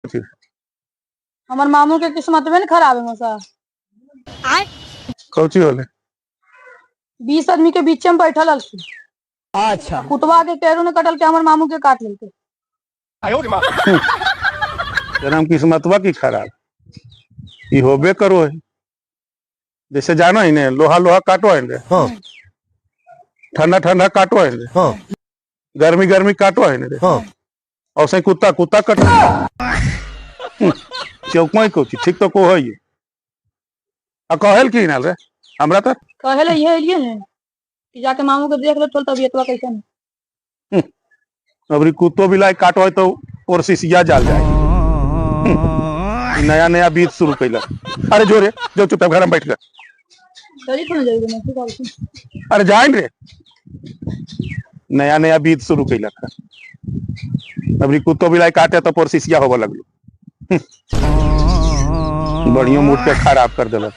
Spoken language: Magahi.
हमर मामू के किस्मत में न खराब है मौसा। कौची होले? 20 आदमी के बीच में बैठल हलखिन। अच्छा। कुटवा के केरू ने कटल के हमर मामू के काट लेलके। जनम किस्मतवा की खराब ई होबे करो है। जैसे जानो ही ने लोहा लोहा काटो है रे। हाँ। ठंडा ठंडा काटो है रे। हाँ। गर्मी गर्मी काटो है रे। हाँ। और से कुत्ता कुत्ता कट चौकमा ही कोची ठीक तो को है ये। आ कहल की नाल रे हमरा तो कहे ले ये एलिए ने कि जाके मामू के देख ले थोड़ा तबियतवा कैसन है। अबरी कुत्तो बिलाई काटो है तो और सिसिया जाल जाए। नया नया बीज शुरू कैला। अरे जो रे जो चुपचाप घर में बैठ गए। चली थोड़ा जल्दी मैं ठीक आउँ। अरे जाइन रे नया नया बीज शुरू कैला। अबरी कुत्तो बिलाई काटे तो पोरसिसिया होबे लगलो। बढ़िया मूड के खराब कर देलक।